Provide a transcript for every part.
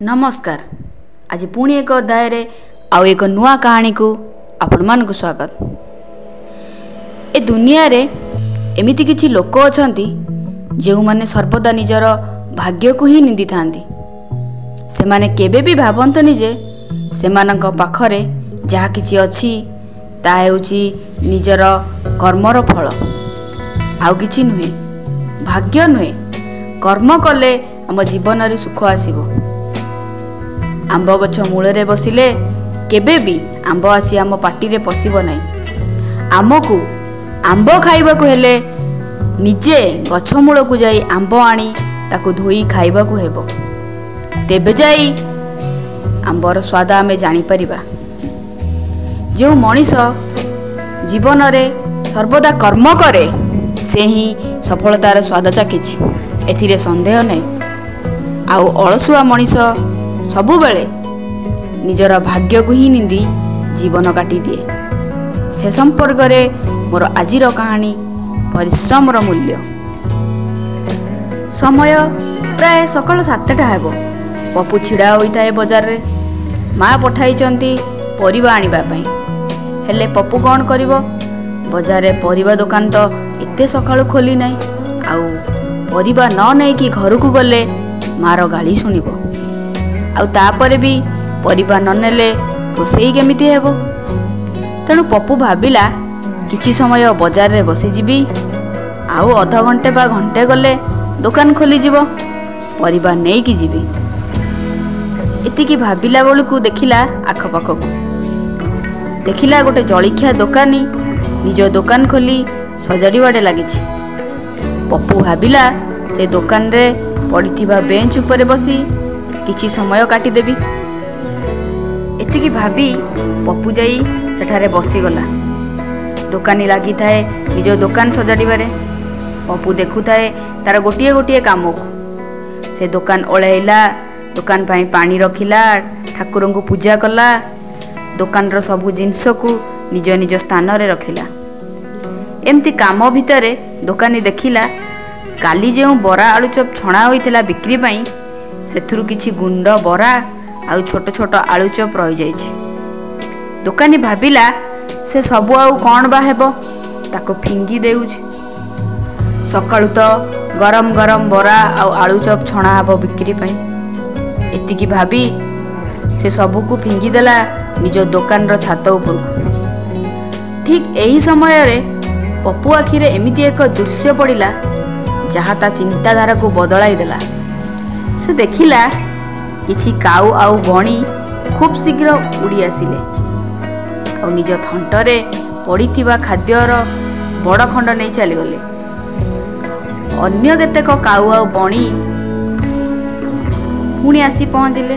ନମସ୍କାର। ଆଜି ପୁଣି ଏକ ଅଧ୍ୟାୟରେ ଆଉ ଏକ ନୂଆ କାହାଣୀକୁ ଆପଣମାନଙ୍କୁ ସ୍ୱାଗତ। ଏ ଦୁନିଆରେ ଏମିତି କିଛି ଲୋକ ଅଛନ୍ତି ଯେଉଁମାନେ ସର୍ବଦା ନିଜର ଭାଗ୍ୟକୁ ହିଁ ନିନ୍ଦିଥାନ୍ତି। ସେମାନେ କେବେ ବି ଭାବନ୍ତନି ଯେ ସେମାନଙ୍କ ପାଖରେ ଯାହା କିଛି ଅଛି ତାହା ହେଉଛି ନିଜର କର୍ମର ଫଳ, ଆଉ କିଛି ନୁହେଁ। ଭାଗ୍ୟ ନୁହେଁ, କର୍ମ କଲେ ଆମ ଜୀବନରେ ସୁଖ ଆସିବ। ଆମ୍ବ ଗଛ ମୂଳରେ ବସିଲେ କେବେ ବି ଆମ୍ବ ଆସି ଆମ ପାଟିରେ ପଶିବ ନାହିଁ। ଆମକୁ ଆମ୍ବ ଖାଇବାକୁ ହେଲେ ନିଜେ ଗଛ ମୂଳକୁ ଯାଇ ଆମ୍ବ ଆଣି ତାକୁ ଧୋଇ ଖାଇବାକୁ ହେବ, ତେବେ ଯାଇ ଆମ୍ବର ସ୍ୱାଦ ଆମେ ଜାଣିପାରିବା। ଯେଉଁ ମଣିଷ ଜୀବନରେ ସର୍ବଦା କର୍ମ କରେ ସେ ହିଁ ସଫଳତାର ସ୍ୱାଦ ଚାଖିଛି, ଏଥିରେ ସନ୍ଦେହ ନାହିଁ। ଆଉ ଅଳସୁଆ ମଣିଷ ସବୁବେଳେ ନିଜର ଭାଗ୍ୟକୁ ହିଁ ନିନ୍ଦି ଜୀବନ କାଟିଦିଏ। ସେ ସମ୍ପର୍କରେ ମୋର ଆଜିର କାହାଣୀ, ପରିଶ୍ରମର ମୂଲ୍ୟ। ସମୟ ପ୍ରାୟ ସକାଳ 7ଟା ହେବ। ପପୁ ଛିଡ଼ା ହୋଇଥାଏ ବଜାରରେ। ମା ପଠାଇଛନ୍ତି ପରିବା ଆଣିବା ପାଇଁ। ହେଲେ ପପୁ କ'ଣ କରିବ? ବଜାରରେ ପରିବା ଦୋକାନ ତ ଏତେ ସକାଳୁ ଖୋଲି ନାହିଁ, ଆଉ ପରିବା ନ ନେଇକି ଘରକୁ ଗଲେ ମାର ଗାଳି ଶୁଣିବ। ଆଉ ତାପରେ ବି ପରିବା ନ ନେଲେ ରୋଷେଇ କେମିତି ହେବ? ତେଣୁ ପପୁ ଭାବିଲା କିଛି ସମୟ ବଜାରରେ ବସିଯିବି, ଆଉ ଅଧଘଣ୍ଟେ ବା ଘଣ୍ଟେ ଗଲେ ଦୋକାନ ଖୋଲିଯିବ, ପରିବା ନେଇକି ଯିବି। ଏତିକି ଭାବିଲା ବେଳକୁ ଦେଖିଲା ଆଖପାଖକୁ, ଦେଖିଲା ଗୋଟେ ଜଳଖିଆ ଦୋକାନୀ ନିଜ ଦୋକାନ ଖୋଲି ସଜାଡ଼ିବାରେ ଲାଗିଛି। ପପୁ ଭାବିଲା ସେ ଦୋକାନରେ ପଡ଼ିଥିବା ବେଞ୍ଚ ଉପରେ ବସି କିଛି ସମୟ କାଟିଦେବି। ଏତିକି ଭାବି ପପୁ ଯାଇ ସେଠାରେ ବସିଗଲା। ଦୋକାନୀ ଲାଗିଥାଏ ନିଜ ଦୋକାନ ସଜାଡ଼ିବାରେ। ପପୁ ଦେଖୁଥାଏ ତାର ଗୋଟିଏ ଗୋଟିଏ କାମକୁ। ସେ ଦୋକାନ ଓଳାଇଲା, ଦୋକାନ ପାଇଁ ପାଣି ରଖିଲା, ଠାକୁରଙ୍କୁ ପୂଜା କଲା, ଦୋକାନର ସବୁ ଜିନିଷକୁ ନିଜ ନିଜ ସ୍ଥାନରେ ରଖିଲା। ଏମିତି କାମ ଭିତରେ ଦୋକାନୀ ଦେଖିଲା କାଲି ଯେଉଁ ବରା ଆଳୁଚପ ଛଣା ହୋଇଥିଲା ବିକ୍ରି ପାଇଁ, ସେଥିରୁ କିଛି ଗୁଣ୍ଡ ବରା ଆଉ ଛୋଟ ଛୋଟ ଆଳୁଚପ ରହିଯାଇଛି। ଦୋକାନୀ ଭାବିଲା ସେ ସବୁ ଆଉ କ'ଣ ବା ହେବ, ତାକୁ ଫିଙ୍ଗି ଦେଉଛି। ସକାଳୁ ତ ଗରମ ଗରମ ବରା ଆଉ ଆଳୁଚପ ଛଣା ହେବ ବିକ୍ରି ପାଇଁ। ଏତିକି ଭାବି ସେ ସବୁକୁ ଫିଙ୍ଗିଦେଲା ନିଜ ଦୋକାନର ଛାତ ଉପରକୁ। ଠିକ୍ ଏହି ସମୟରେ ପପୁ ଆଖିରେ ଏମିତି ଏକ ଦୃଶ୍ୟ ପଡ଼ିଲା ଯାହା ତା ଚିନ୍ତାଧାରାକୁ ବଦଳାଇ ଦେଲା। ସେ ଦେଖିଲା କିଛି କାଉ ଆଉ ବଣି ଖୁବ୍ ଶୀଘ୍ର ଉଡ଼ି ଆସିଲେ ଆଉ ନିଜ ଥଣ୍ଟରେ ପଡ଼ିଥିବା ଖାଦ୍ୟର ବଡ଼ ଖଣ୍ଡ ନେଇ ଚାଲିଗଲେ। ଅନ୍ୟ କେତେକ କାଉ ଆଉ ବଣି ପୁଣି ଆସି ପହଞ୍ଚିଲେ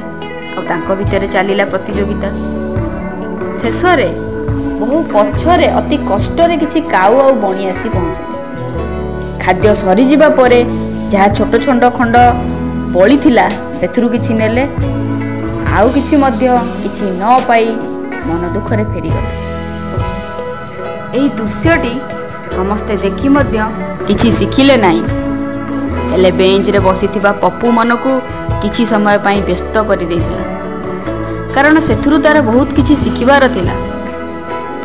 ଆଉ ତାଙ୍କ ଭିତରେ ଚାଲିଲା ପ୍ରତିଯୋଗିତା। ଶେଷରେ ବହୁ ପଛରେ ଅତି କଷ୍ଟରେ କିଛି କାଉ ଆଉ ବଣି ଆସି ପହଞ୍ଚିଲେ। ଖାଦ୍ୟ ସରିଯିବା ପରେ ଯାହା ଛୋଟ ଛୋଟ ଖଣ୍ଡ ବଳିଥିଲା ସେଥିରୁ କିଛି ନେଲେ, ଆଉ କିଛି ମଧ୍ୟ କିଛି ନ ପାଇ ମନ ଦୁଃଖରେ ଫେରିଗଲେ। ଏହି ଦୃଶ୍ୟଟି ସମସ୍ତେ ଦେଖି ମଧ୍ୟ କିଛି ଶିଖିଲେ ନାହିଁ। ହେଲେ ବେଞ୍ଚରେ ବସିଥିବା ପପୁ ମନକୁ କିଛି ସମୟ ପାଇଁ ବ୍ୟସ୍ତ କରିଦେଇଥିଲା, କାରଣ ସେଥିରୁ ତାର ବହୁତ କିଛି ଶିଖିବାର ଥିଲା।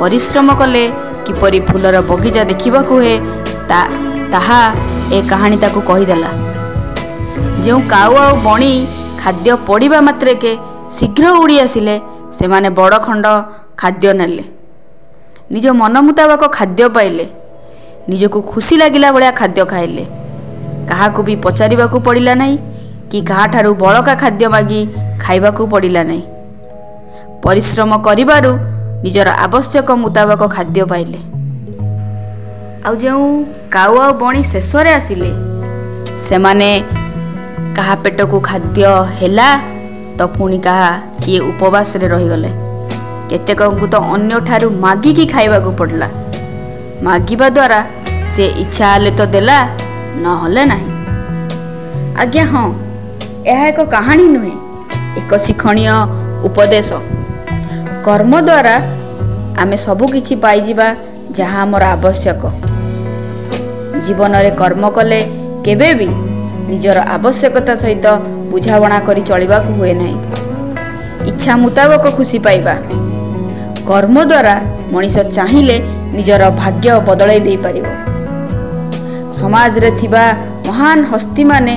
ପରିଶ୍ରମ କଲେ କିପରି ଫୁଲର ବଗିଚା ଦେଖିବାକୁ ହୁଏ ତାହା ଏ କାହାଣୀ ତାକୁ କହିଦେଲା। ଯେଉଁ କାଉ ଆଉ ବଣି ଖାଦ୍ୟ ପଡ଼ିବା ମାତ୍ରକେ ଶୀଘ୍ର ଉଡ଼ି ଆସିଲେ, ସେମାନେ ବଡ଼ ଖଣ୍ଡ ଖାଦ୍ୟ ନେଲେ, ନିଜ ମନ ମୁତାବକ ଖାଦ୍ୟ ପାଇଲେ, ନିଜକୁ ଖୁସି ଲାଗିଲା ଭଳିଆ ଖାଦ୍ୟ ଖାଇଲେ। କାହାକୁ ବି ପଚାରିବାକୁ ପଡ଼ିଲା ନାହିଁ କି କାହାଠାରୁ ବଳକା ଖାଦ୍ୟ ମାଗି ଖାଇବାକୁ ପଡ଼ିଲା ନାହିଁ। ପରିଶ୍ରମ କରିବାରୁ ନିଜର ଆବଶ୍ୟକ ମୁତାବକ ଖାଦ୍ୟ ପାଇଲେ। ଆଉ ଯେଉଁ କାଉ ଆଉ ବଣି ଶେଷରେ ଆସିଲେ, ସେମାନେ କାହା ପେଟକୁ ଖାଦ୍ୟ ହେଲା ତ ପୁଣି କାହା କିଏ ଉପବାସରେ ରହିଗଲେ। କେତେକଙ୍କୁ ତ ଅନ୍ୟଠାରୁ ମାଗିକି ଖାଇବାକୁ ପଡ଼ିଲା। ମାଗିବା ଦ୍ୱାରା ସେ ଇଚ୍ଛା ହେଲେ ତ ଦେଲା, ନହେଲେ ନାହିଁ। ଆଜ୍ଞା ହଁ, ଏହା ଏକ କାହାଣୀ ନୁହେଁ, ଏକ ଶିକ୍ଷଣୀୟ ଉପଦେଶ। କର୍ମ ଦ୍ୱାରା ଆମେ ସବୁକିଛି ପାଇଯିବା ଯାହା ଆମର ଆବଶ୍ୟକ। ଜୀବନରେ କର୍ମ କଲେ କେବେ ବି ନିଜର ଆବଶ୍ୟକତା ସହିତ ବୁଝାମଣା କରି ଚଳିବାକୁ ହୁଏ ନାହିଁ। ଇଚ୍ଛା ମୁତାବକ ଖୁସି ପାଇବା। କର୍ମ ଦ୍ୱାରା ମଣିଷ ଚାହିଁଲେ ନିଜର ଭାଗ୍ୟ ବଦଳାଇ ଦେଇପାରିବ। ସମାଜରେ ଥିବା ମହାନ ହସ୍ତୀମାନେ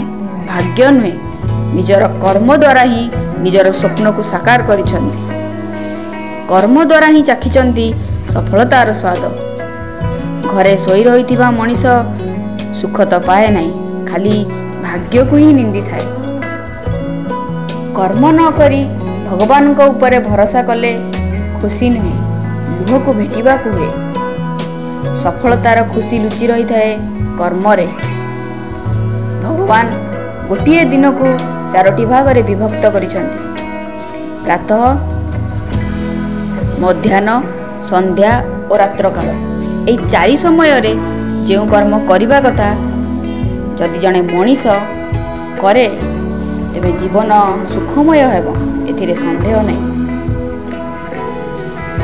ଭାଗ୍ୟ ନୁହେଁ, ନିଜର କର୍ମ ଦ୍ୱାରା ହିଁ ନିଜର ସ୍ୱପ୍ନକୁ ସାକାର କରିଛନ୍ତି। କର୍ମ ଦ୍ୱାରା ହିଁ ଚାଖିଛନ୍ତି ସଫଳତାର ସ୍ୱାଦ। ଘରେ ଶୋଇ ରହିଥିବା ମଣିଷ ସୁଖ ତ ପାଏ ନାହିଁ, ଖାଲି ଭାଗ୍ୟକୁ ହିଁ ନିନ୍ଦିଥାଏ। କର୍ମ ନ କରି ଭଗବାନଙ୍କ ଉପରେ ଭରସା କଲେ ଖୁସି ନୁହେଁ, ଲୁହକୁ ଭେଟିବାକୁ ହୁଏ। ସଫଳତାର ଖୁସି ଲୁଚି ରହିଥାଏ କର୍ମରେ। ଭଗବାନ ଗୋଟିଏ ଦିନକୁ 4ଟି ଭାଗରେ ବିଭକ୍ତ କରିଛନ୍ତି, ପ୍ରାତଃ, ମଧ୍ୟାହ୍ନ, ସନ୍ଧ୍ୟା ଓ ରାତ୍ରକାଳ। ଏହି 4 ସମୟରେ ଯେଉଁ କର୍ମ କରିବା କଥା ଯଦି ଜଣେ ମଣିଷ କରେ, ତେବେ ଜୀବନ ସୁଖମୟ ହେବ, ଏଥିରେ ସନ୍ଦେହ ନାହିଁ।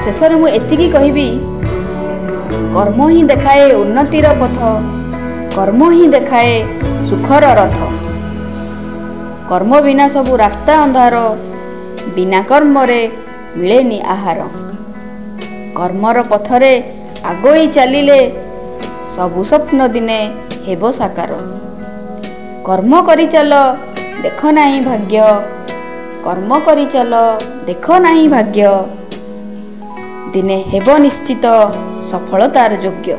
ଶେଷରେ ମୁଁ ଏତିକି କହିବି, କର୍ମ ହିଁ ଦେଖାଏ ଉନ୍ନତିର ପଥ, କର୍ମ ହିଁ ଦେଖାଏ ସୁଖର ରଥ। କର୍ମ ବିନା ସବୁ ରାସ୍ତା ଅନ୍ଧାର, ବିନା କର୍ମରେ ମିଳେନି ଆହାର। କର୍ମର ପଥରେ ଆଗୋଇ ଚାଲିଲେ ସବୁ ସ୍ୱପ୍ନ ଦିନେ ହେବ ସାକାର। କର୍ମ କରିଚାଲ ଦେଖ ନାହିଁ ଭାଗ୍ୟ, କର୍ମ କରିଚାଲ ଦେଖ ନାହିଁ ଭାଗ୍ୟ, ଦିନେ ହେବ ନିଶ୍ଚିତ ସଫଳତାର ଯୋଗ୍ୟ।